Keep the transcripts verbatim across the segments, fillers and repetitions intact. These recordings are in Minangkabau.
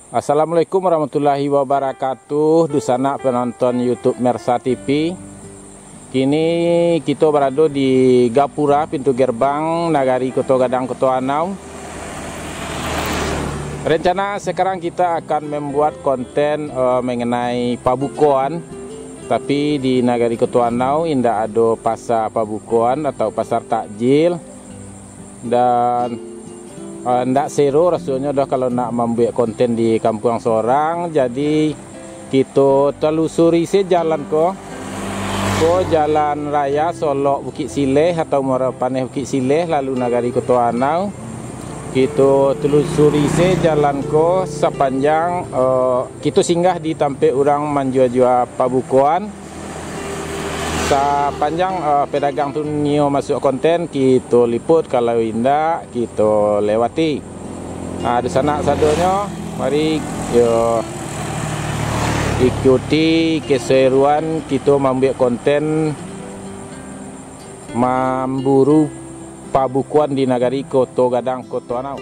Assalamualaikum warahmatullahi wabarakatuh, dunsanak panonton YouTube Mersa T V. Kini kito barado di gapura pintu gerbang Nagari Koto Gadang, Koto Anau. Rencana sekarang kita akan membuat konten, eh, mengenai pabukoan. Tapi di Nagari Koto Anau indak ado pasa pabukoan atau pasar takjil. Dan, eh, ndak sero rasonyo doh kalau nak mambuek konten di kampuang sorang. Jadi, kito telusuri se jalan ko. Ko jalan raya Solok Bukik Sileh atau Muaro Paneh Bukik Sileh, lalu Nagari Koto Anau. Kito telusuri se jalan ko sapanjang, eh, kito singgah di tampek urang manjua-jua pabukoan. Sapanjang, eh, pedagang tu nio masuak konten, kito liput, kalau indak, kito lewati. Ah, dunsanak sadonyo, mari, yo, ikuti keseruan kito mambuek konten mamburu pabukoan di Nagari Koto Gadang, Koto Anau.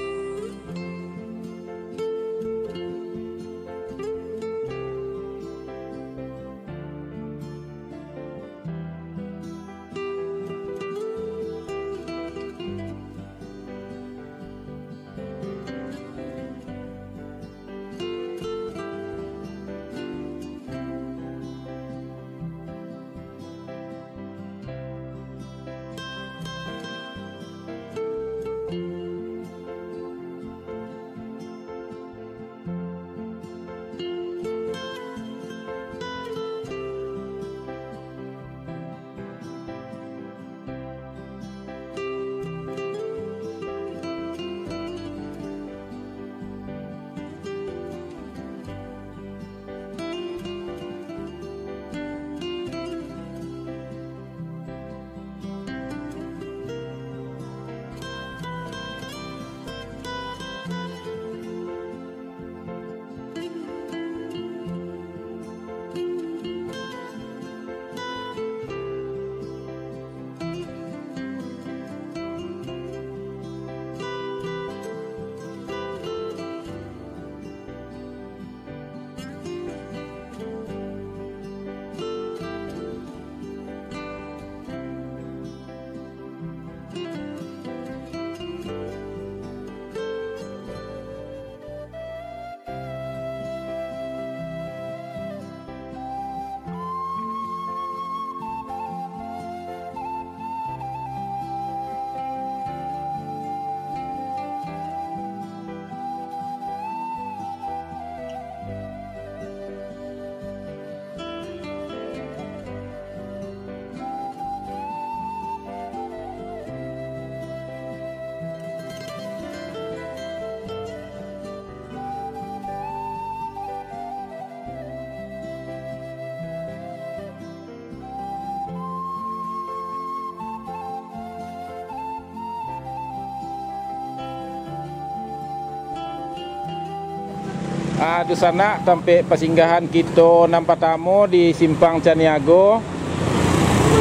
Ah, dunsanak, tampek pasinggahan kito nan patamo di Simpang Caniago.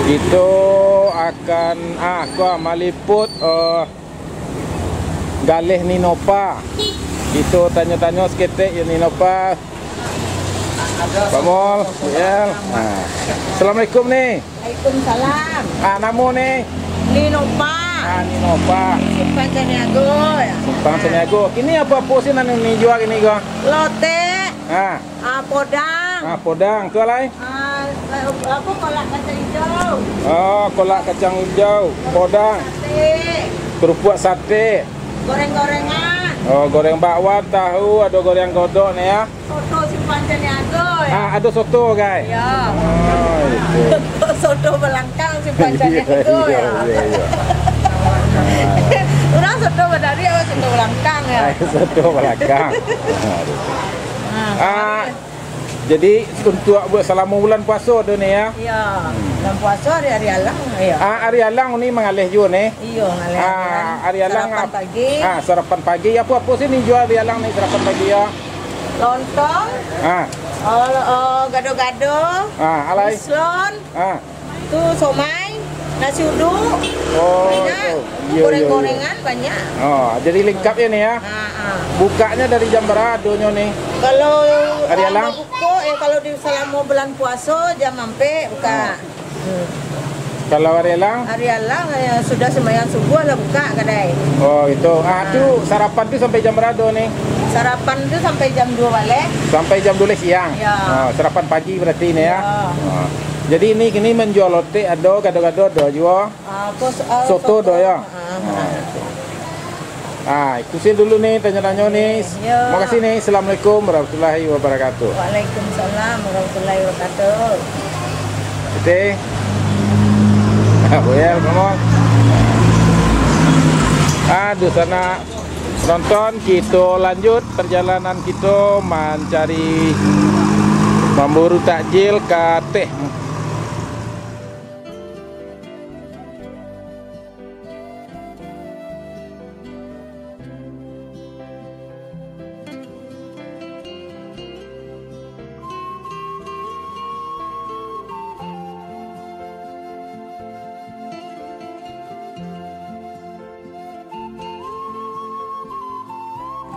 Kito akan, ah, ko, maliput, eh, Galeh Ninopa. Kito tanyo-tanyo saketek yo Ninopa. Bamol, Yel. Nah. Assalamualaikum, Ni. Waalaikumsalam. Ah, namo, Ni? Ninopa. Ah, Ninopa. Simpang Caniago, yo. Simpang Caniago. Kini apo-apo sih nan Ni jua kini ko? Lotek. Ah. Ah, podang. Ah, podang. Tu alai? Ah, apo, kolak kacang hijau. Oh, kolak kacang hijau, podang. Sate. Kerupuk sate. Goreng-gorengan. Oh, goreng bakwan, tahu, ado goreng godok ni ya. Soto Simpang Caniago ya. Ah, ado soto, guys. Ya. Oh, itu. Soto balangkang Simpang Caniago ya. Iya, iya, iya. Urang soto badari, awak soto balangkang ya. Ah, soto balangkang. Aduh. Ah, jadi untuak buek salamo bulan puaso tu ni ya? Iya, bulan puaso ari-ari alang, iya. Ah, ari alang ni mangaleh juo ni? Iyo, ngaleh. Ah, ari alang. Sarapan ap-, pagi. Ah, sarapan pagi. Apo-apo sih ni jua ari alang ni sarapan pagi ya? Lontong. Ah. Oh, oh, gado-gado. Ah, alai. Mislon. Ah. Tu somai. Nasi uduk, oh, banyak. Itu. Iya, iya, iya. Goreng-gorengan banyak. Oh, jadi lengkap ya nih ya. Ah, ah. Bukanya dari jam berapa adonyo nih? Kalau hari alang? Buka, eh, kalau di selama bulan puasa jam ampek buka. Ah. Hmm. Kalau hari alang? Hari alang, eh, sudah sembahyang subuh lah buka kadai. Oh, itu. Ah, ah. Tu sarapan tu sampai jam berapa nih? Sarapan tu sampai jam dua baleh. Sampai jam dua baleh siang? Ya. Oh, sarapan pagi berarti ini ya? Ya. Oh. Jadi ini kini menjual lotek ado, gado-gado ado juo. Ah, pos-, ah, soto soto. Ado ya? Ah, ah. Ah, itu sih dulu nih, tanya-tanya nih. Yo. Makasih nih. Assalamualaikum warahmatullahi wabarakatuh. Waalaikumsalam warahmatullahi wabarakatuh. Oke. Ah, Boyel, come on. Aduh, sanak penonton, kita lanjut perjalanan kita mencari, memburu takjil ka ateh.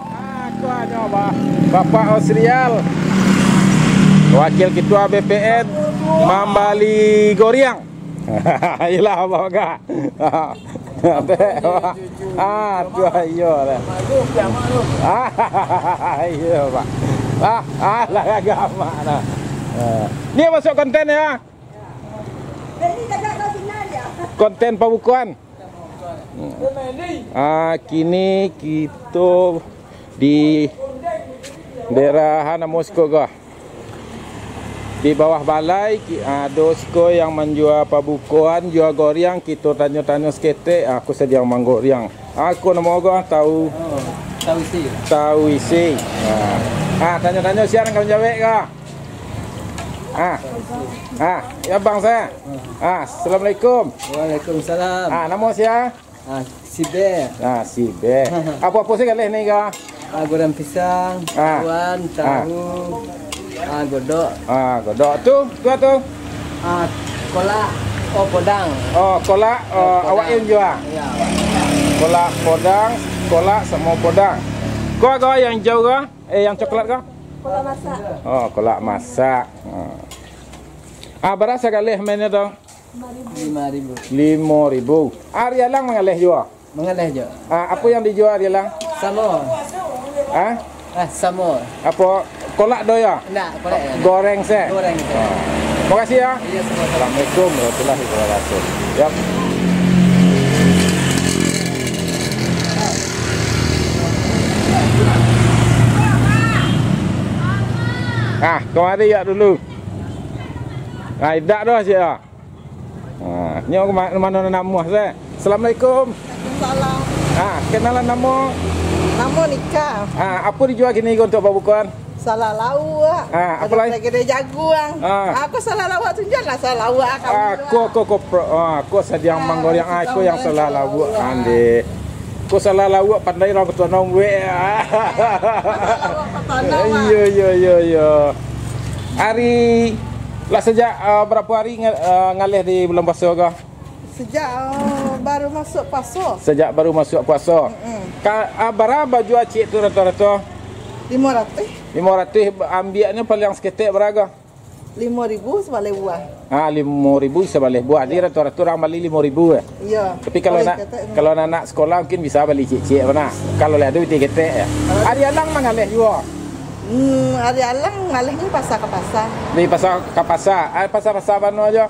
Ah, tu nyo, Ba-, Bapak Osrial, Wakil Ketua B P N, mambali goriang. Iyolah, Abah Gak. Ah, tu iyo lah. Ah, iyo, Pak. Ah, alah, gamak dah. Ah. Ni masuk konten ya. Konten pabukoan. Ah, kini kito di daerah namo siko ko? Di bawah balai, ki-, ado siko yang manjua pabukoan, jua goriang, kito tanyo-tanyo saketek, ah, ko sadiang manggoriang. Ah, ko namo ko, tahu? Oh, tahu isi. Tahu isi. Ah. Ah, tanyo-tanyo sia nan ka manjawek ko? Ah. Ah, ya bang saya. Ah, assalamualaikum. Waalaikumsalam. Ah, namo sia? Ah, Sibe. Ah, Sibe. Apo-apo se galeh ni ko? Ah, goreng pisang, ah, wan, ah, tahu, ah, godok. Ah, godok. Tu, tu, tu. Ah, kolak, oh, podang. Oh, kolak, oh, eh, podang. Awak yang jua? Iya. Kolak podang, kolak samo podang. Ko ago yang hijau ko? Eh, yang coklat ko? Kolak masak. Oh, kolak masak. Hmm. Ah, bara sagaleh mainnya tu? Lima ribu. Lima ribu. Ari alang mangaleh juo? Mangaleh juo. Ah, apo yang dijuo ari alang? Samo. Ah? Ah, samo. Apo kolak do ya? Indak, kolak ya. Goreng se? Goreng se. Ah. Makasih ya. Iya, sama-sama. Assalamualaikum warahmatullahi wabarakatuh. Yap. Ah, kamari ya dulu. Ah, idak doh sia. Ha, nyo ma-, mano nan namuah se? Assalamualaikum. Waalaikumsalam. Ha, kenalan namo? Namo Nika. Ha, apo dijua kini ko untuak pabukoan? Salah lauak. Ha, apo lai? Ado gede jaguang. Ha. Ako salah lauak tu jan lah salah lauak. Ha, ko, ko, ko, pro-, ha, ko sadiang manggoriang, ha, ko yang salah lauak, ande. Ko salah lauak pandai urang Koto Anau buek. Iyo, iyo, iyo, iyo. Ari, lah sajak, ah, barapo ari nga-, ah, ngaleh di bulan puaso ko? Sajak, ah, baru masuak puaso. Sajak baru masuak puaso. Mm-mm. Ka, ah, bara bajua ciek tu rato-rato? Limo ratuih. Limo ratuih, ambiaknyo paliang saketek bara ko? Limo ribu sabaleh buah. Ah, limo ribu sabaleh buah. Jadi, rato-rato urang bali limo ribu, eh? Iyo. Tapi kalau nak, kalau anak-anak sekolah mungkin bisa bali ciek-ciek, mana? Kalau lah ado pitih ketek, ya. Ari alang mangaleh juo? Hmm, ari alang ngaleh ni pasar ka pasar. Di pasar ka pasar. Ah, pasar-pasar mano aja?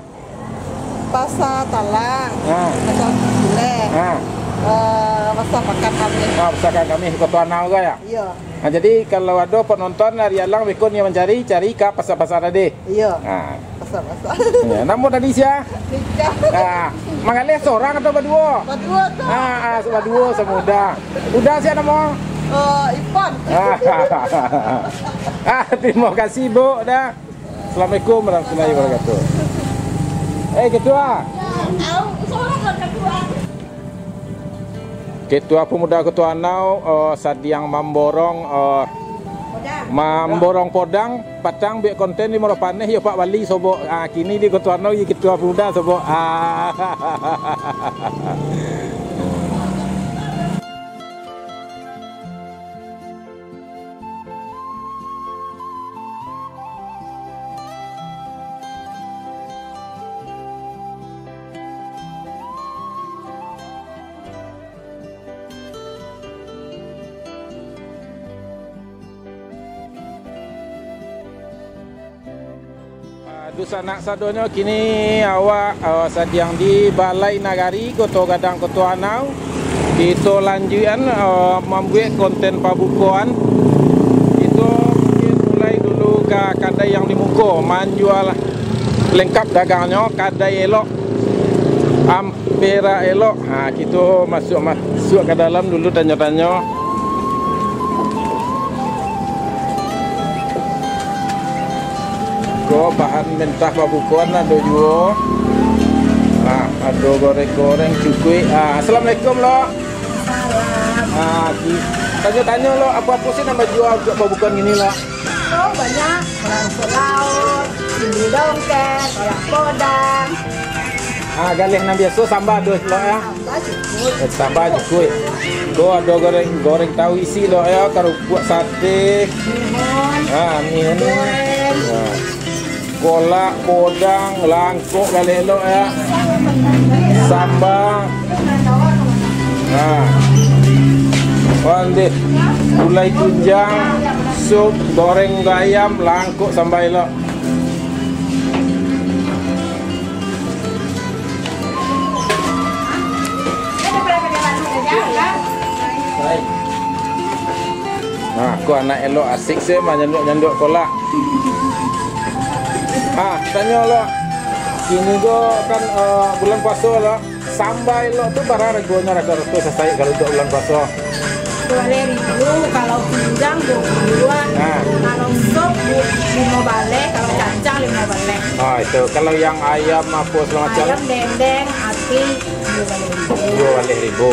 Pasar Talang, ah. Pasar Cilek, ah. Eh, Pasar Pakan Kamih. Ah, Pasar Pakan Kamih, Koto Anau ko, ya? Iyo. Nah, jadi kalau ado penonton ari alang beko nio mancari, cari ka pasar-pasar tadi. Iyo. Nah. Pasar-pasar. Ya, namo tadi sia? Nika. Nah, mangaleh sorang atau baduo? Baduo tu. Ah, ah, baduo samo Uda. Uda sia namo? Eh, Ipan. Ah, terima kasih, Bu, dah. Assalamualaikum warahmatullahi wabarakatuh. Eh, Ketua. Au, sorang lah Ketua. Ketua Pemuda Koto Anau, eh, sadiang mamborong, eh, Mamborong podang, patang buek konten di Muaro Paneh, yo Pak Wali sobok. Ah, kini di Koto Anau, yo Ketua Pemuda sobok. Ah. Ah, dunsanak sadonyo, kini awak, ah, sadiang di Balai Nagari Koto Gadang, Koto Anau. Kito lanjuikan, ah, mambuek konten pabukoan. Kito mungkin mulai dulu ka kadai yang di muko, manjual lengkap dagangnyo, kadai elok. Am-, Perak elok. Ha, kito masuak, masuak ka dalam dulu, tanyo-tanyo. Ko bahan mentah pabukoan ado juo. Ha, ado goreng-goreng, cukuik. Ha, assalamualaikum, Lok. Salam. Ha, ki-, tanyo-tanyo, Lok, apo-apo sih nan bajua untuak pabukoan kini, Lok? Oh, banyak. Lauk pauk, cili dongkek, siap podang. Ah, galeh nan biaso, samba ado, Lok, yo? Samba cukuik. Eh, samba cukuik. Ko ado goreng, goreng tahu isi, Lok, yo, karupuak sate. Bihun. Ah, bihun. Goreng. Ah. Kolak, podang, langkok, galeh, Lok, yo. Samba. Nah. Pandeh. Gulai tunjang, sup, goreng ayam, langkok, samba, Lok. Nah, ko anak elok asik se manyanduak-nyanduak kolak. Ah, tanyo, Lok. Kini ko kan, eh, bulan puaso, Lok. Samba elok tu bara ragonyo rato-rato sasaik kalau untuak bulan puaso? Duo baleh ribu, kalau tunjang duo puluah. Ha. Kalau sop, du-, limo baleh, kalau cacang limo baleh. Oh, itu. Kalau yang ayam apo segala macam? Ayam, dendeng, ati, duo baleh ribu. Duo baleh ribu.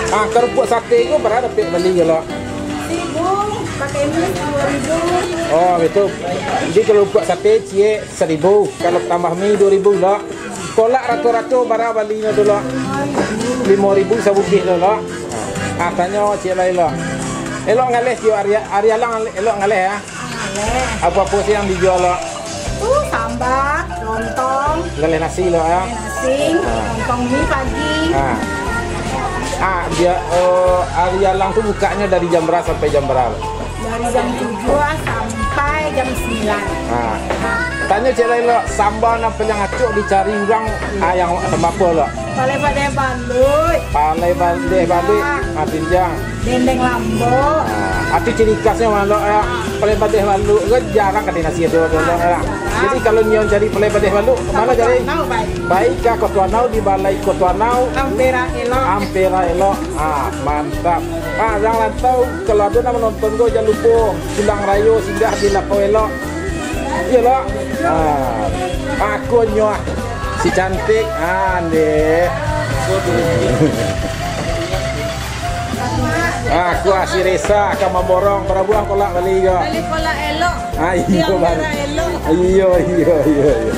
Ah, karupuak sate ko bara dapek bali kalau? Seribu, pakai mi duo ribu. Oh, itu. Jadi karupuak sate ciek seribu, kalau tambah mi duo ribu lah. Kolak rato-rato bara balinyo tu, Lok? Limo ribu sabungkuih tu, Lok. Ah, tanyo ciek lai, Lok. Elok ngaleh, Tio Ari-, Arialang elok ngaleh, yo? Ngaleh. Apo-apo sih yang dijual, Lok? Tu samba, lontong. Ngaleh nasi, Lok, yo? Ngaleh nasi, ah, lontong mi pagi. Ah. Ah, dia, eh, Arialang tu bukanyo dari jam bara sampai jam bara, Lok? Dari jam tujuah sampai jam sambilan. Ha. Tanyo ciek lai, Lok, samba nan paliang acok dicari urang, ah, yang samba apo, Lok? Palai padeh baluik. Palai padeh baluik, ah, pinjang. Dendeng lambok. Ha. Ati ciri khasnyo mano, Lok, yo? Palai padeh baluik ko jarang kadai nasi ado, Lok, yo. Jadi, kalau nio cari palai padeh baluik, ka ma cari? Koto Anau, bai. Bai ka Koto Anau, di Balai Koto Anau. Ampera elok. Ampera elok. Ah, mantap. Ah, yang rantau, kalau ado nan manonton ko, jan lupo pulang rayo singgah di Lapau Elok. Iyo, Lok. Ah, aku nyo, ah, si cantik, ah, ndeh. Ah, aku, ah, si Resa ka mamborong, bara buah kolak bali ko? Bali kolak elok. Ah, iyo, Bang. Merah elok. Iyo, iyo, iyo, iyo.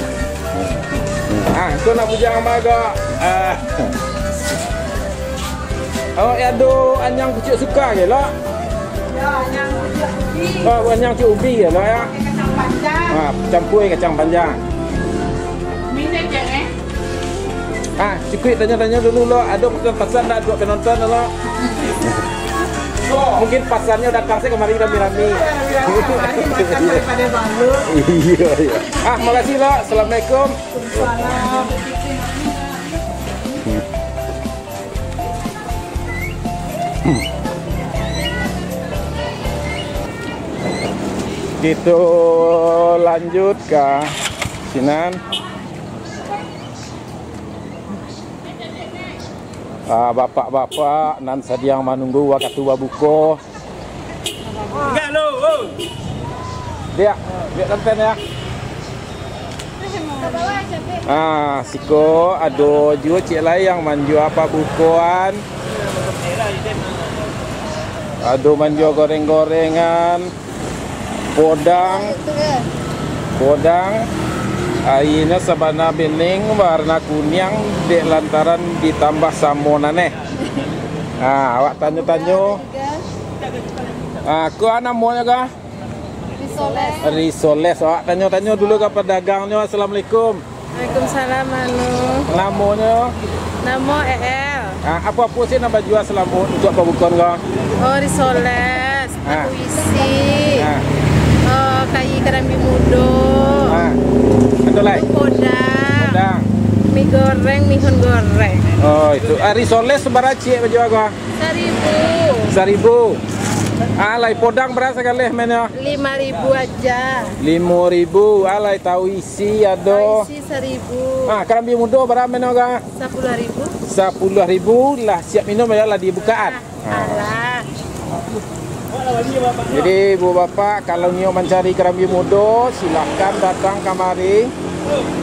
Ah, ko nak bujang ma ko? Ah. Oh, eh, ado anyang pucuak suka ge, Lok? Yo, anyang pucuak ubi. Oh, anyang pucuak ubi ge, Lok, yo? Pakai kacang panjang. Ah, campur kacang panjang. Minum je, eh. Ah, cukuik tanyo-tanyo dulu, Lok. Ado pesan-pesan dak buek penonton, Lok? Mungkin pasannyo datang sajo kamari rami-rami. Rami-rami, makan daripada balut. Iyo, iyo. Ah, makasih, Lok. Assalamualaikum. Waalaikumsalam. Kito lanjut ka sinan. Ah, bapak-bapak nan sadiang manunggu wakatu babuko. Diak, diak konten, yo. Ah, siko ado juo ciek lai yang manjua pabukoan. Ado manjua goreng-gorengan. Podang, podang, aianyo sabana bening, warna kuniang, dek lantaran ditambah samo naneh. Ah, awak tanyo-tanyo. Ah, ko namonyo ko? Risoles. Risoles. Awak tanyo-tanyo dulu ka padagangnyo. Assalamualaikum. Waalaikumsalam, Anu. Namonyo? Namo E L. Ah, apo-apo sih nan bajua salamo untuak pabukon ko? Oh, risoles, ah, tahu isi, ah, oh, kai karambia mudo. Ah. Ado lai? Podang. Podang. Mi goreng, mihun goreng. Oh, itu. Ah, risoles sabara ciek bajua ko? Saribu. Saribu. Ah, lai podang bara sagaleh mano? Lima ribu aja. Limo ribu. Ah, lai tahu isi ado? Tahu isi saribu. Ah, karambia mudo bara mano ko? Sapuluah ribu. Sapuluah ribu lah siap minum yo, lah dibukaan. Ah, alah. Jadi, ibu bapak, kalau nio mancari karambia mudo, silahkan datang kamari.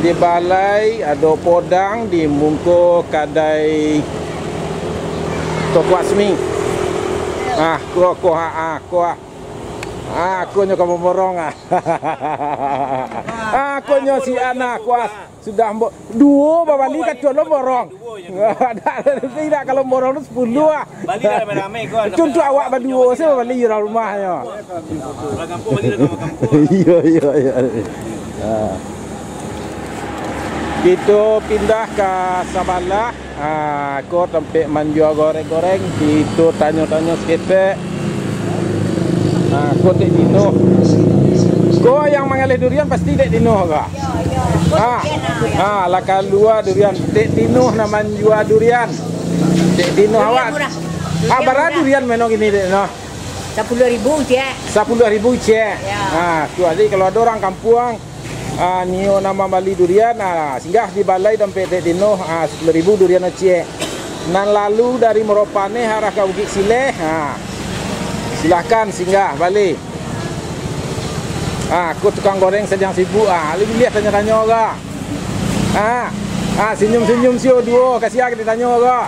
Di balai ado podang, di muko kadai Toko Asmi. Ah, ko, ko, ah, ah, ko, ah. Ah, ko nyo ka mamborong, ah. Ah, ko nyo si Ana, ko, ah. Sudah ambo-, duo babali, kacuali borong. Dak, dak, kalau borong tu sapuluah, ah. Bali dah ramai-ramai ko. Itu untuak awak baduo se babali urang rumah nyo. Urang kampuang bali urang kampuang. Iyo, iyo, iyo. Ha. Kito pindah ka sabalah. Ha, ko tampek manjua goreng-goreng. Kito tanyo-tanyo saketek. Ha, ko Tek Tino. Ko yang mangaleh durian pasti Tek Tino ko? Yo, yo. Ko ha. Durian lah, yo. Ha, lah kalua durian. Tek Tino nan manjua durian. Tek Tino awak. Durian murah. Ah, bara durian mano kini, Tek Tino? Sapuluah ribu ciek. Sapuluah ribu ciek. Ya. Ah, tu, jadi kalau ado urang kampuang, ah, nio nan mambali durian, ah, singgah di balai tampek Tek Tino, ah, sapuluah ribu durian ciek. Nan lalu dari Muropaneh arah ka Bukik Sileh, ah, silahkan singgah bali. Ah, ko tukang goreng sadang sibuk, ah, lai buliah tanyo-tanyo ko. Ah, ah, senyum-senyum sio duo, kasian ka ditanyo ko.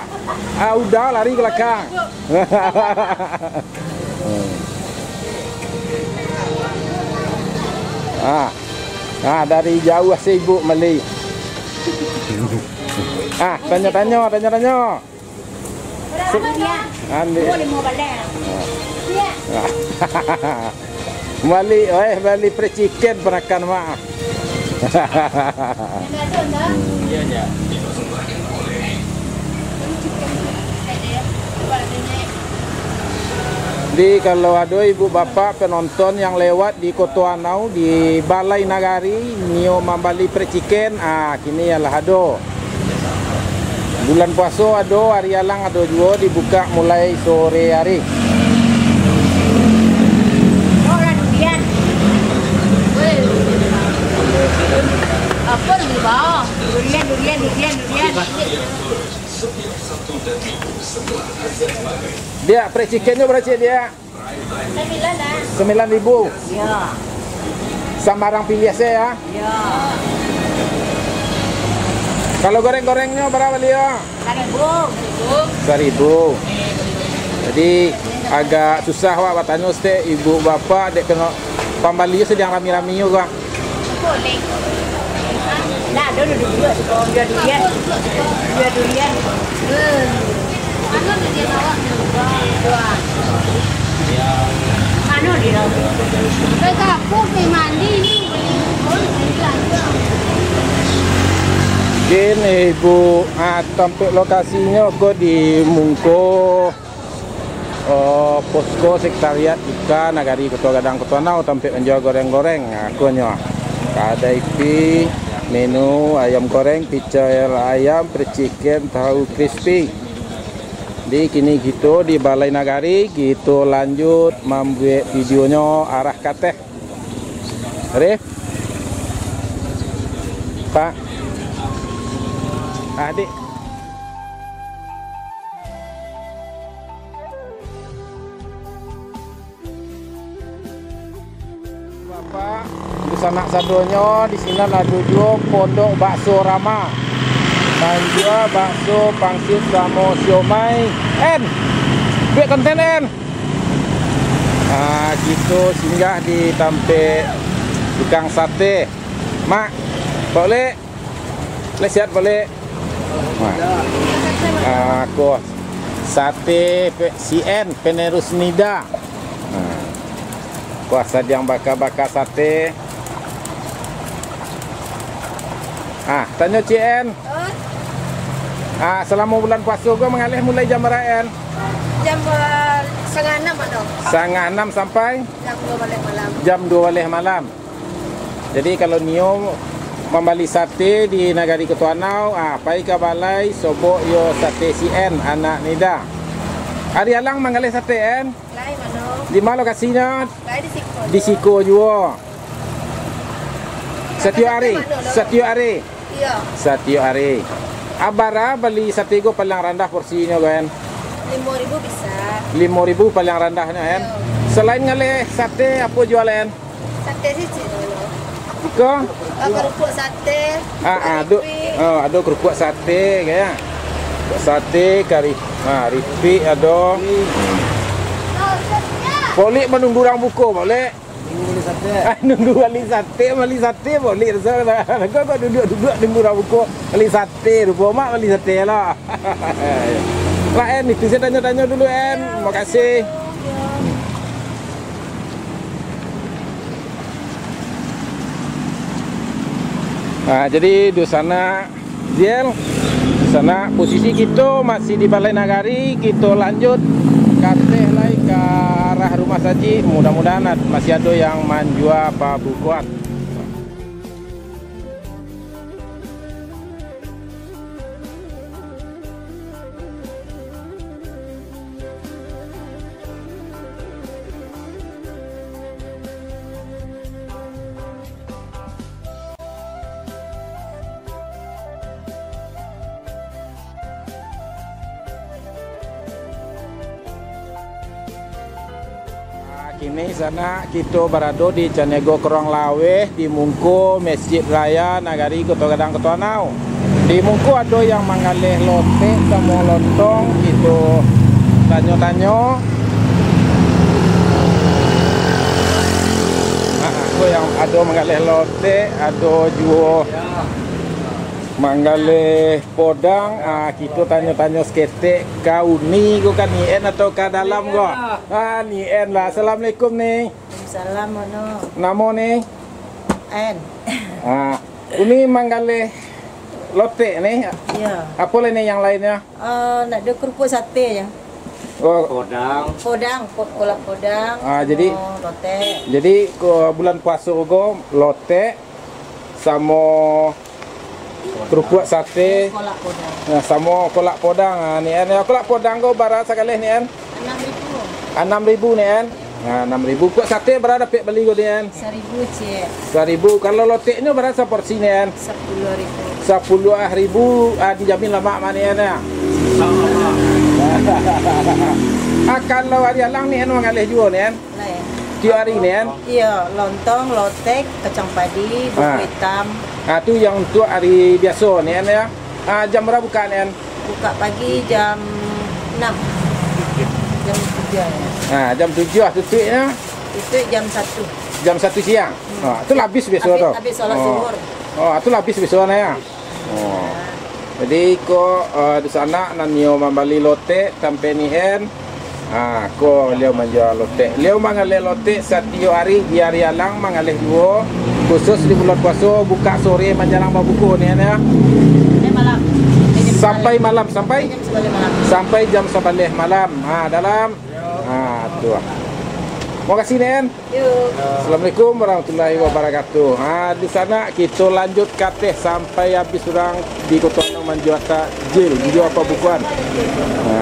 Ah, udah lari ka balakang. Ah. Ah, dari jauah sibuk mali. Ah, tanyo-tanyo, tanyo-tanyo. Ambil. Ah. Bali, eh, bali fried chicken panakan mak. Iya, iya. Jadi, kalau ado ibu bapak penonton yang lewat di Koto Anau, di Balai Nagari, nio mambali fried chicken, ah, kini lah ado. Bulan puaso ado, ari alang ado juo, dibukak mulai sore ari. Apo lagi, Bah? Durian, durian, durian, durian. Diak, fried chicken-nyo bara ciek, Diak? Sambilan lah. Sambilan ribu. Ya. Sambarang piliah se, ya? Ya. Kalau goreng-gorengnyo bara bali, yo? Saribu. Saribu. Jadi, agak susah wak batanyo stek ibu bapak, dek kena pambali sadang rami-rami ko. Boleh. Nah, ado duduak-duduak, oh, jual durian. Jual durian. Hmm. Anu durian awak. Anu durian. Dah kapuk, pi mandi ni. Kini ibu, ah, tampek lokasinyo ko di muko Oh, posko sekretariat Ika Nagari Koto Gadang, Koto Anau, tampek manjua goreng-goreng, ah, konyo. Kadai pi, menu ayam goreng, picel ayam, fried chicken, tahu crispy. Jadi, kini kito di Balai Nagari, kito lanjut mambuek videonyo arah kateh. Rif? Pak? Adik? Bapak, dunsanak sadonyo, di sinan ado juo Pondok Bakso Rama. Manjua bakso, pangsit, samo siomai. En! Buek konten, En! Ah, kito singgah di tampek tukang sate. Mak, Pak Lek. Lek, sihat, Pak Lek? Mak. Ah, ko sate pe-, C N, penerus Nida. Ah. Ko sadiang baka-baka sate. Ah, tanyo C N. Oh. Ah, salamo bulan puaso ko mangaleh mulai jam bara, En? Jam, eh, satangah anam, Mak, doh. Satangah anam sampai? Jam duo baleh malam. Jam duo baleh malam. Jadi, kalau nio mambali sate di Nagari Koto Anau, ah, pai ka balai sobok yo sate C N, anak Nida. Ari alang manggaleh sate, En? Lai, Mak, doh. Di ma lokasinyo? Lai di siko. Di siko juo. Satiok ari, satiok ari. Iyo. Satiok ari. A bara bali sate ko paliang randah porsinyo ko, En? Limo ribu bisa. Limo ribu paliang randahnyo, En? Iyo. Salain ngaleh sate, apo jual, En? Sate sih, cik, dulu. Ko? Ah, kerupuk sate, ah, ah, ado, keripik. Oh, ado kerupuk sate, kayak. Sate, kari, ah, ripik ado. Boleh manunggu urang buko, boleh? Nunggu bali sate. Ah, nunggu bali sate, bali sate, boleh. Kau, kau duduak-duduak nunggu urang buko, bali sate, rupo mak bali sate lah. Lah, En, itu saya tanya-tanya dulu, En. Makasih. Nah, jadi di sana Ziel, di sana posisi kito masih di Balai Nagari, kito lanjut ka ateh lai ka arah rumah saji. Mudah-mudahan ad-, masih ado yang manjua pabukoan. Nah, kini sanak kito barado di Caniago Korong Laweh, di mungko Mesjid Raya Nagari Koto Gadang, Koto Anau. Di mungko ado yang manggaleh lotek samo lontong, kito tanyo-tanyo. Ah, ko yang ado manggaleh lotek, ado juo manggaleh podang. Ah, kito tanyo-tanyo saketek ka Uni ko, ka Ni En atau ka dalam ko? Ah, Ni En lah. Assalamualaikum, Ni. Salam, Mono. Namo, Ni? En. Ah, Uni manggaleh lotek, Ni. Iyo. Apo lai, Ni, yang lainnyo? Ah, nak ado kerupuk sate je. Oh. Podang. Podang, po-, kolak podang, ah, jadi, samo lotek. Jadi, ko bulan puaso ko, lotek, samo kerupuk sate. Kolak podang. Nah, samo kolak podang. Ah, Ni En, yo, kolak podang ko bara sagaleh, Ni En? Anam ribu. Anam ribu, Ni En. Nah, anam ribu. Kok sate bara dapek bali ko, Ni En? Saribu, ciek. Saribu. Kalau loteknyo bara saporsi, Ni En? Sapuluah ribu. Sapuluah ribu, ah, dijamin lamak mah, Ni En, yo? Insya Allah. Ah, kalau ari alang, Ni En, manggaleh juo, Ni En? Lai. Tiok ari, Ni En? Iyo, lontong, lotek, kacang padi, buko itam. Ah, tu yang untuak ari biaso, Ni En, yo? Ah, jam bara buka, Ni En? Buka pagi jam anam. Jam tujuah, yo. Ah, jam tujuah tutuiknyo? Tutuik jam satu. Jam satu siang? Hmm. Ah, tu lah abih biaso tu? Abih, abih solat zuhur. Oh, tu lah abih biaso, nah, yo? Oh. Jadi, ko, eh, di sanak nan nio mambali lotek tampek Ni En. Ah, ko liau manjua lotek. Liau manggaleh lotek satiok ari, di ari alang manggaleh juo. Khusus di bulan puaso, buka sore manjalang babuko, Ni En, yo. Sampai malam. Sampai malam, sampai? Sampai jam sabaleh malam. Sampai jam sabaleh malam. Ha, dalam. Ha, tu lah. Makasih, Ni En. Yo. Assalamualaikum warahmatullahi wabarakatuh. Ha, di sanak kito lanjut ka ateh sampai abih urang di Koto Anau manjua takjil, manjua pabukoan. Ha.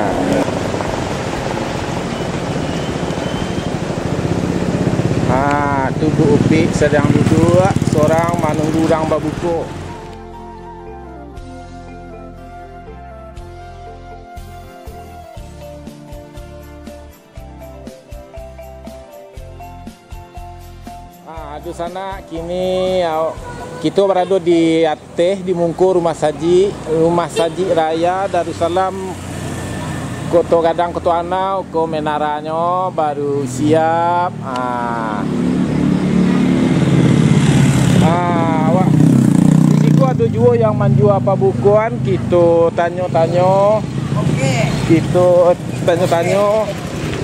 Ha, tu Bu Upik sadang duduak sorang manunggu urang babuko. Ah, aduh sanak, kini, ah, kito barado di ateh, di mungko rumah saji, Rumah Saji Raya Darussalam Koto Gadang, Koto Anau, ko menaranyo baru siap. Ah. Ah, awak. Di siko ado juo yang manjua pabukoan, kito tanyo-tanyo. Oke. Kito tanyo-tanyo.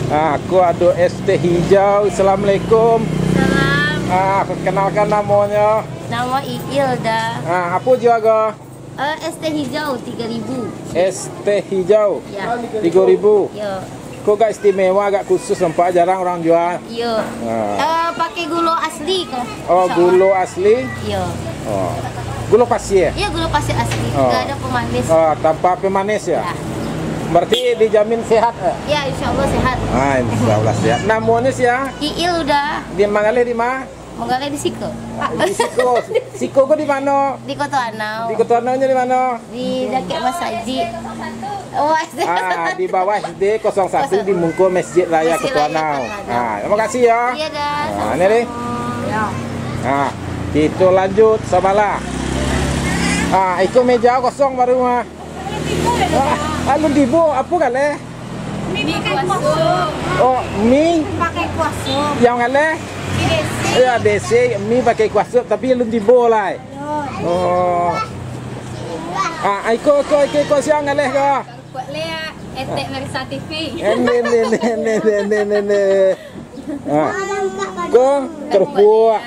Ah, ko ado es teh hijau. Assalamualaikum. Salam. Ah, perkenalkan namonyo. Nama Iil, Da. Ah, apo juo ko? Eh, es teh hijau tiga ribu. Es teh hijau. Ya. Tigo ribu. Ya. Ko agak istimewa, agak khusus, nampak jarang urang jua. Iya. Ah. Eh, pakai gulo asli ko. Oh, gulo asli? Iya. Oh. Gulo pasir? Iya, gulo pasir asli. Oh. Nggak ada pemanis. Oh, tanpa pemanis ya? Ya. Berarti dijamin sehat, eh? Ya, insya Allah sehat. Ah, insya Allah sehat. Namonyo sia? Iil, Da. Di mangaleh di ma? Manggaleh di siko. Di siko. Siko ko di mano? Di Koto Anau. Di Koto Anau nyo di mano? Di dakek masajik. Oh, ah, di bawah S D kosong satu, di muko Masjid Raya Koto Anau. Ah, terima kasih ya. Iya, Da. Ah, ini deh. Ya. Ah, kito lanjut sabalah. Ah, iko meja kosong baru mah. Ah, alun tibo, apo galeh? Mi pakai kuah sup. Oh, mi. Pakai kuah sup. Yang galeh? Mi desi. Ya, desi, mi pakai kuah sup, tapi alun tibo lai. Yo. Oh. Ah, iko, iko, iko, iko, sia galeh ko? Kuah lea, etek Mersa T V. Ende, ende, ende. Ah. Ko, kerupuk.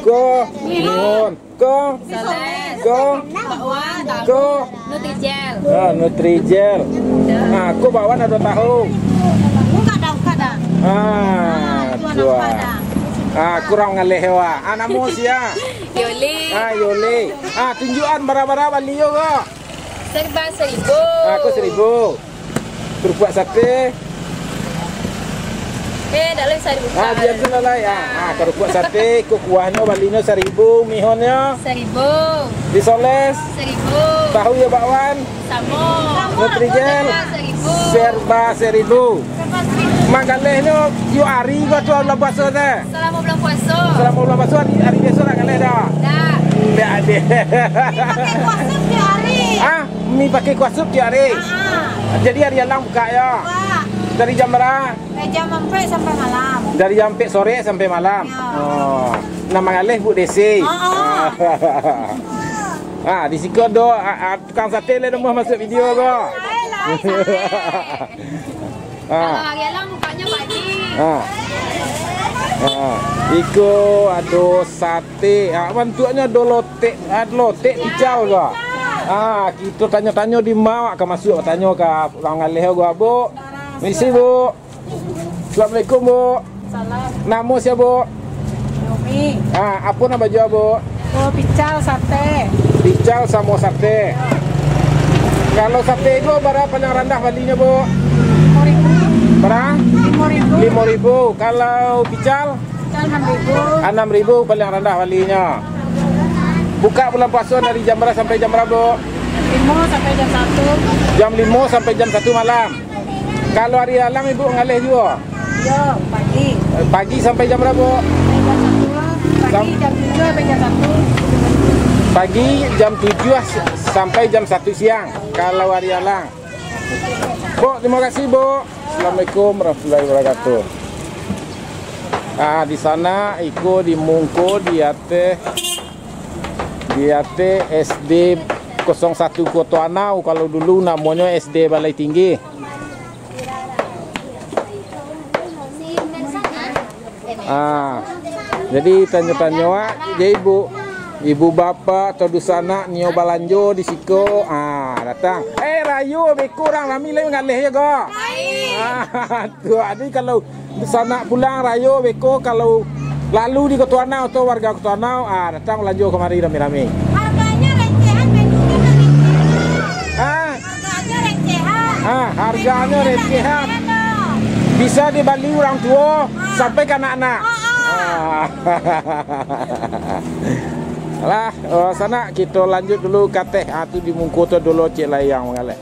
Ko, mihun. Ko? Soles. Ko? Bakwan, tahu. Ko? Nutrijel. Ah, Nutrijel. Nah, ko bakwan ado tahu. Buka dah, buka dah. Ah, ah, itu anak tuan. Ah, kurang ngaleh awak. Ah, namo sia? Yole. Ah, Yole. Ah, tunjuakan bara-bara bali yo ko. Serba seribu. Ah, ko seribu. Kerupuak sate. Eh, dak lai usah dibuka. Ah, diam dulu lai. Ah, ah, kerupuak sate, iko kuahnyo balinyo saribu, mihonnyo? Saribu. Disoles? Saribu. Tahu yo bakwan? Samo. Nutrijel? Serba saribu. Serba saribu. Mangalehnyo tiok ari ko tu bulan puaso teh? Salamo bulan puaso. Salamo bulan puaso ari, ari biaso dak galeh dak? Dak. Dak ado. Pakai kuah sup tiok ari. Ah? Mi pakai kuah sup tiok ari? Ah, ah. Jadi ari alang buka yo? Buka. Dari jam bara? Dari jam ampek sampai malam. Dari jam ampek sore sampai malam? Yo. Oh. Nah, mangaleh Buk Desi. Ah, ah. Ah, di siko ado, ah, ah, tukang sate lai namuah masuak video ko. Lai, lai, lai. Ah. Kalau ari alang bukaknyo pagi. Ah. Ah. Iko ado sate. Ah, bantuaknyo ado lotek, ah, lotek picau ko. Ah, kito tanyo-tanyo di ma awak ka masuak, tanyo ka urang mangaleh ko, Buk. Misi, Buk. Assalamualaikum, Buk. Salam. Namo sia, Buk? Naomi. Ah, apo nan bajua, Buk? Oh, pical sate. Pical samo sate. Kalau sate ko bara paliang randah balinyo, Buk? Limo ribu. Bara? Limo ribu. Limo ribu. Kalau pical? Pical anam ribu. Anam ribu paliang randah balinyo. Buka bulan puaso dari jam bara sampai jam bara, Buk? Limo sampai jam satu. Jam limo sampai jam satu malam. Kalau ari alang Ibu ngaleh juo? Iyo, pagi. Eh, pagi sampai jam bara, Buk? Sampai jam satu lah. Pagi jam tujuah sampai jam satu. Pagi jam tujuah s-, sampai jam satu siang, kalau ari alang. Buk, terima kasih, Buk. Assalamualaikum warahmatullahi wabarakatuh. Ah, di sana iko di muko di ateh, di ateh S D kosong satu Koto Anau, kalau dulu namonyo S D Balai Tinggi. Ah, jadi tanyo-tanyo, ah, jadi ibu, ibu bapak atau dunsanak nio balanjo di siko, ah, datang. Eh, rayo beko urang rami lai mangaleh yo ko. Ah, tu, jadi kalau dunsanak pulang rayo beko, kalau lalu di Koto Anau atau warga Koto Anau, ah, datang balanjo kamari rami-rami. Harganyo recehan, bentuknyo recehan. Ah, Harganyo recehan. Ah, harganyo recehan. Bisa dibali urang tuo sampai ka anak-anak. Ah, ah. Ah. Alah, oh, sanak, kito lanjut dulu ka ateh. Ah, tu di muko tu dulu cek layang mangaleh.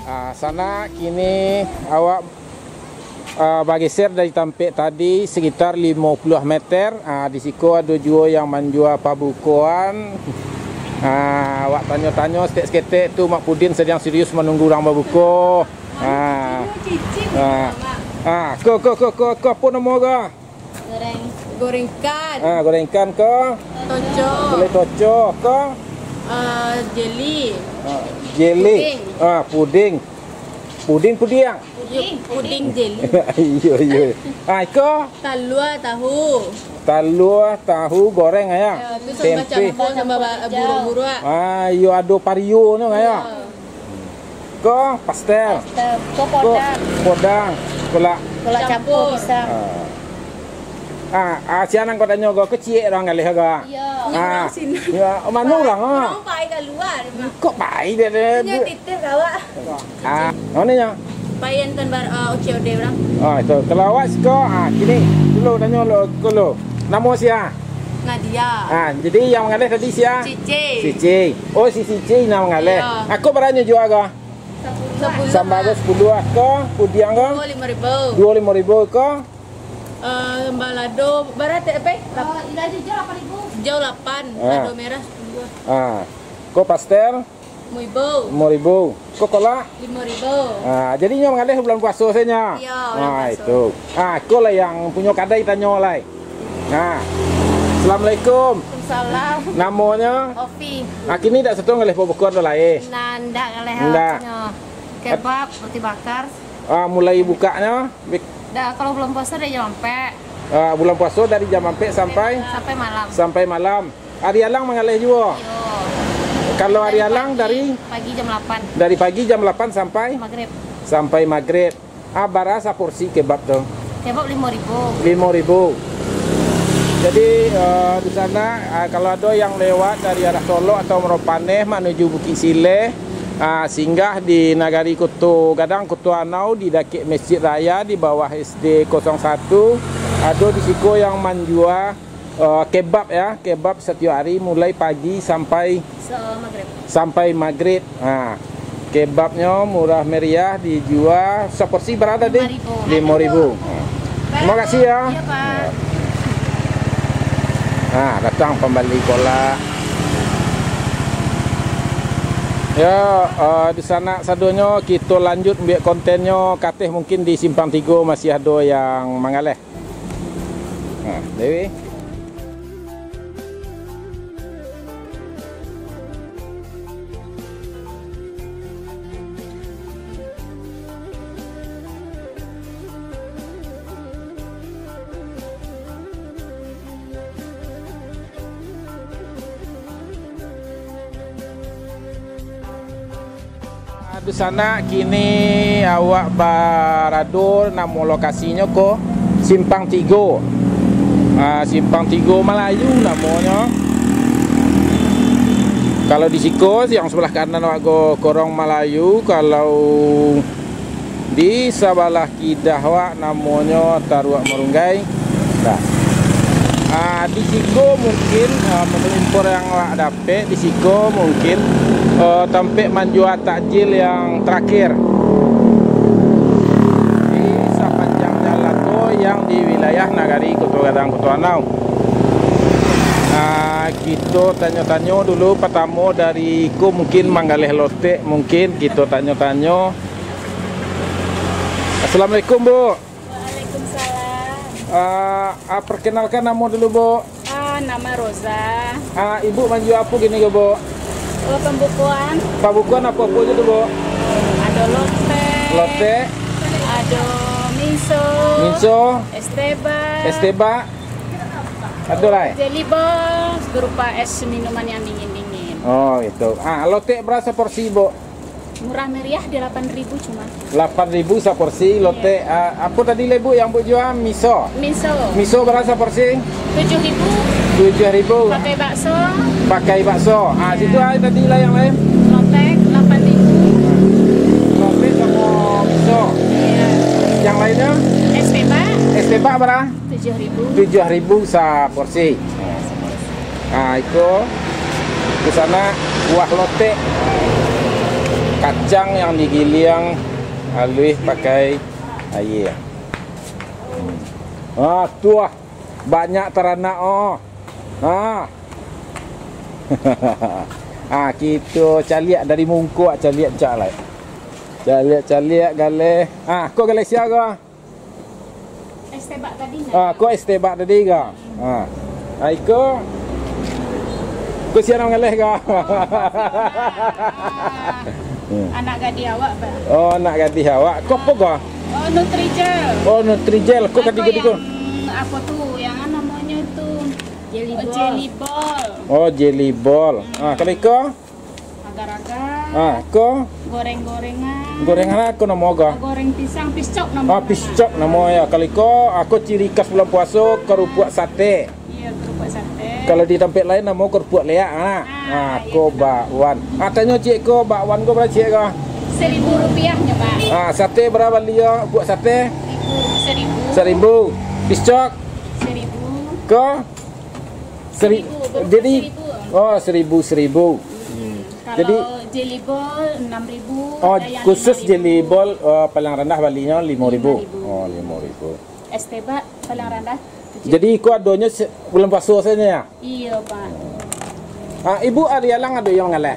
Ah, sanak, kini awak Ah, bageser dari tampek tadi sekitar limo puluah meter. Ah, di siko ado juo yang manjua pabukoan. Ah, awak tanyo-tanyo saketek-saketek tu, Mak Pudin sadang serius manunggu urang babuko. Ah, ah, ah, ko, ko, ko, ko, ko, apo namo ko? Goreng. Goreng ikan. Ah, goreng ikan ko? Toco. Gulai toco ko? Ah, jeli. Ah, jeli. Puding. Ah, puding. Puding, pudiang. Puding, puding jeli. Iyo, iyo. Ah, iko? Talua, tahu. Talua, tahu, goreng, ayah. Ya, tu sambal tempe. Campur, sambal ba-, buruak-buruak. Ah, iyo, ado pario tu, ayah. Ya. Ko pastel. Pastel. Ko podang. Ko podang. Kolak. Kolak campur. Campur pisang. Ah. Ah, ah, sia nan ko tanyo ko, ko ciek urang galeh ko. Iyo. Ah. Urang sini. Yo, mano urang, ah? Urang pai kalua, Mak. Kok pai dia, dia, Inyo dia? Titip ka awak. Ah, mano nyo? Pai antuan bar-, ah, O C O D urang. Ah, itu. Kalau awak siko, ah, kini dulu tanyo lo, ko lo. Namo sia? Nadia. Ah, jadi yang mangaleh tadi sia? Cici. Cici. Oh, si Cici nan mangaleh. Iyo. Ako bara nyo jua ko? Sapuluah. Sambal ko sapuluah ko, pudiang ko? Duo limo ribu. Duo limo ribu ko? Eh, sambal lado, bara, Tek, apo? Lap- Eh, lado hijau lapan ribu. Hijau lapan, ah. Lado merah sapuluah. Ah. Ko pastel? Limo ribu. Limo ribu. Ko kolak? Limo ribu. Ah, jadi nyo mangaleh bulan puaso sajo nyo? Iyo, bulan puaso. Ah, itu. Ah, ko lah yang punyo kadai tanyo lai. Nah. Assalamualaikum. Waalaikumsalam. Namonyo? Ofi. Ah, kini dak sato ngaleh pabukoan tu lai? Nah, ndak ngaleh. Ndak. Kebab, roti bakar. Ah, mulai bukaknyo? Bik- Dah, kalau bulan puasa dari jam ampek. Ah, bulan puasa dari jam ampek sampai? Sampai malam. Sampai malam. Ari alang mangaleh juo? Iyo. Kalau ari alang dari? Pagi jam lapan. Dari pagi jam lapan sampai? Maghrib. Sampai maghrib. Ah, bara saporsi kebab tu? Kebab limo ribu. Limo ribu. Jadi, eh, di sana, ah, kalau ado yang lewat dari arah Solok atau Muaro Paneh manuju Bukik Sileh, ah, singgah di Nagari Koto Gadang, Koto Anau, di dakek Mesjid Raya, di bawah S D kosong satu, ado di siko yang manjua, eh, kebab, ya, kebab satiok ari mulai pagi sampai Sa-, maghrib. Sampai maghrib. Ha. Kebabnyo murah meriah, dijua saporsi bara tadi? Limo ribu. Limo ribu. Ha. Terima kasih, ya. Iya, Pak. Ha, datang pambali kolak. Ya, eh, di sana sadonyo, kito lanjut buek kontennyo, kateh mungkin di Simpang Tigo masih ado yang mangaleh. Nah, Dewi. Dunsanak, kini awak barado, namo lokasinyo ko Simpang Tigo. Ah, Simpang Tigo Malayu namonyo. Kalau di siko, yang sabalah kanan awak ko Korong Malayu, kalau di sabalah Kidah wak namonyo Taruak Marunggai. Nah. Ah, di siko mungkin, ah, menurut info yang wak dapek, di siko mungkin, eh, tampek manjua takjil yang terakhir di sapanjang jalan tu yang di wilayah Nagari Koto Gadang, Koto Anau. Ah, kito tanyo-tanyo dulu, pertamo dari ko mungkin manggaleh lotek, mungkin kito tanyo-tanyo. Assalamualaikum, Bu. Waalaikumsalam. Ah, ah, perkenalkan namo dulu, Bu. Ah, nama Roza. Ah, Ibu manjua apo kini ko, Bu? Oh, pambukoan. Pambukoan apo-apo se tu, Bu? Ado lotek. Lotek. Ado minso. Minso. Es teh bak. Es teh bak. Ado lai? Jelly box berupa es minuman yang dingin-dingin. Oh, itu. Ah, lotek bara saporsi, Bu? Murah meriah di lapan ribu cuma. Lapan ribu saporsi, lotek, ah, apo tadi lai, Bu, yang Bu jua? Miso. Miso. Miso bara saporsi? Tujuh ribu. Tujuh ribu. Pakai bakso. Pakai bakso. Ah, situ ai tadi lah yang lain. Lotek lapan ribu. Lotek samo miso. Iya. Yang lainnyo? Es teh bak. Es teh bak bara? Tujuh ribu. Tujuh ribu saporsi. Ah, iko di sana kuah lotek, kacang yang digiliang aluih pakai aia. Ah, tuah. Banyak taranak, oh. Ah. Ah, kito caliak dari mungkuak, caliak cak lai. Caliak-caliak galeh. Ah, ko galeh sia ko? Es teh bak tadi, nah. Ah, ko es teh bak tadi ko? Ah. Ah, iko. Ko sia nan mangaleh ko? Ah, anak gadih awak, Pak. Oh, anak gadih awak. Ko apo ko? Oh, Nutrijel. Oh, Nutrijel. Ko apo kadiko-diko? Yang apo tu? Yang namonyo tu? Jelly ball. Jelly ball. Oh, jelly ball. Ah, kalau iko? Agar-agar. Ah, ko? Goreng-gorengan. Gorengan apo namo ko? Ah, goreng pisang, piscok namo. Ah, piscok namo ya. Kalau iko, ako ciri khas bulan puaso, kerupuak sate. Iya, kerupuak sate. Kalau di tampek lain namo kerupuak leak, ah. Ah, ah, iya, ko betul. Bakwan. Ah, tanyo ciek ko, bakwan ko bara ciek ko? Seribu rupiah nyo, Pak. Ah, sate bara bali yo, buek sate? Seribu. Seribu. Seribu. Piscok? Seribu. Ko? Seri-, seribu, berupa jadi, seribu. Oh, seribu, seribu. Hmm. Jadi, kalau jelly ball, enam ribu, oh, ada yang khusus lima ribu. Jelly ball, oh, paling randah balinyo limo ribu. Limo ribu. Oh, limo ribu. Es teh bak, paling randah tujuh ribu. Jadi, iko adonyo se-, bulan puaso sajo, ya? Iyo, Pak. Ah, Ibu ari alang ado yang mangaleh?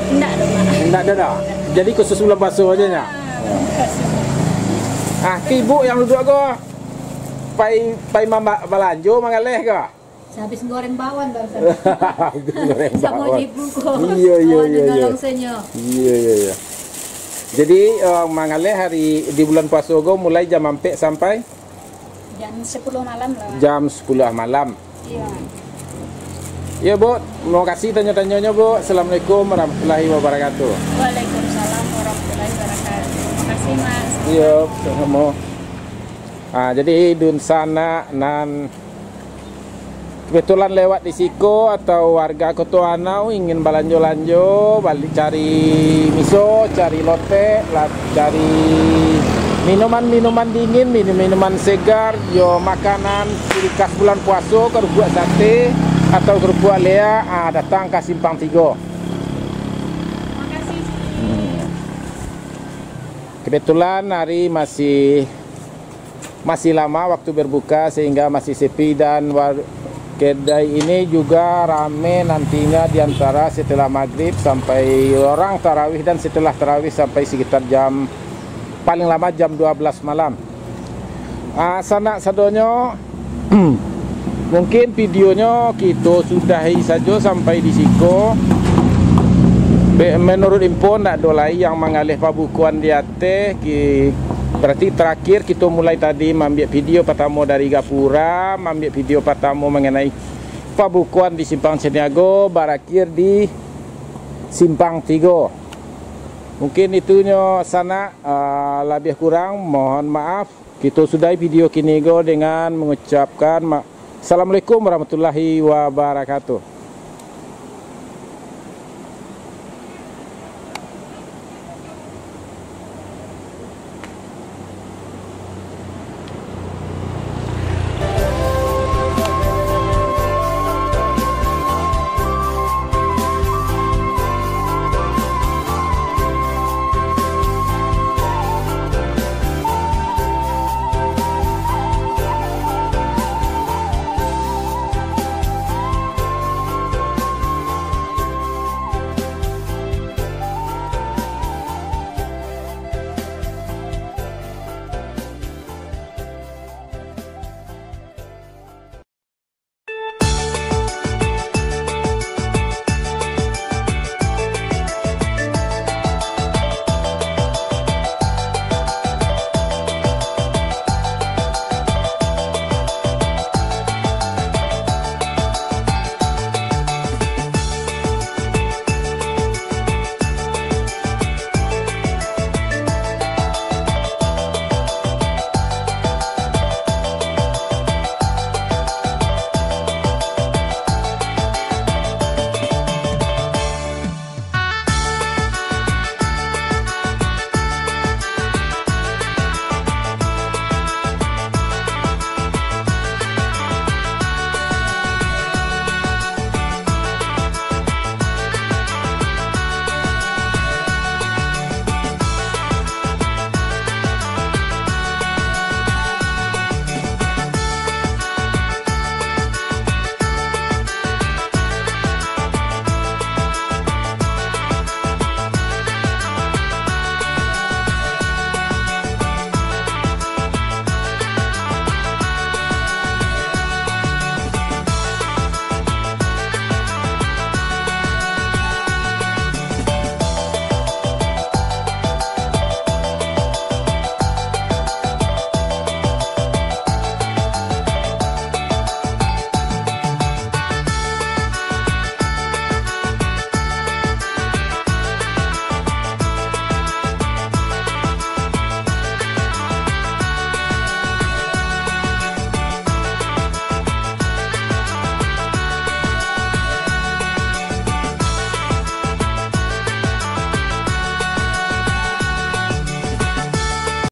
Indak doh, Pak. Indak ado doh. Jadi, khusus bulan puaso sajo, ya? Ah, bulan puaso. Ah, ke Ibu yang duduak ko, pai, pai mamba-, balanjo mangaleh ko? Sahabis goreng bakwan, Bang. Habis goreng bakwan. Samo ibu ko. Iyo, iyo, iyo, iyo. Nolong senyo. Iyo, iyo, iyo. Jadi, eh, mangaleh hari di bulan puaso ko mulai jam ampek sampai? Jam sepuluh malam lah. Jam sepuluh malam. Iya. Iyo, Bu. Terima kasih tanyo-tanyonyo, Bu. Assalamualaikum warahmatullahi wabarakatuh. Waalaikumsalam warahmatullahi wabarakatuh. Terima kasih, Mas. Iyo, samo-samo. Ah, jadi dunsanak nan kebetulan lewat di siko atau warga Koto Anau ingin balanjo-lanjo, bali cari miso, cari lotek, la-, cari minuman-minuman dingin, minum-minuman segar, yo makanan ciri khas bulan puaso, kerupuak sate atau kerupuak leak, ah, datang ka Simpang Tigo. Makasih. Hmm. Kebetulan hari masih Masih lama waktu berbuka sehingga masih sepi dan war-, kedai ini juga rame nantinya di antara setelah maghrib sampai orang tarawih dan setelah tarawih sampai sekitar jam, paling lama jam dua belas malam. Ah, sanak sadonyo, mungkin videonyo kito sudahi sajo sampai di siko. Be-, menurut info, ndak ado lai yang mangaleh pabukoan di ateh, ki-, berarti terakhir kito mulai tadi maambiak video patamo dari Gapura, maambiak video patamo mangenai pabukoan di Simpang Caniago, barakhir di Simpang Tigo. Mungkin itunyo sanak, ah, labiah kurang mohon maaf. Kito sudahi video kini ko dengan mengucapkan ma-, Assalamualaikum warahmatullahi wabarakatuh.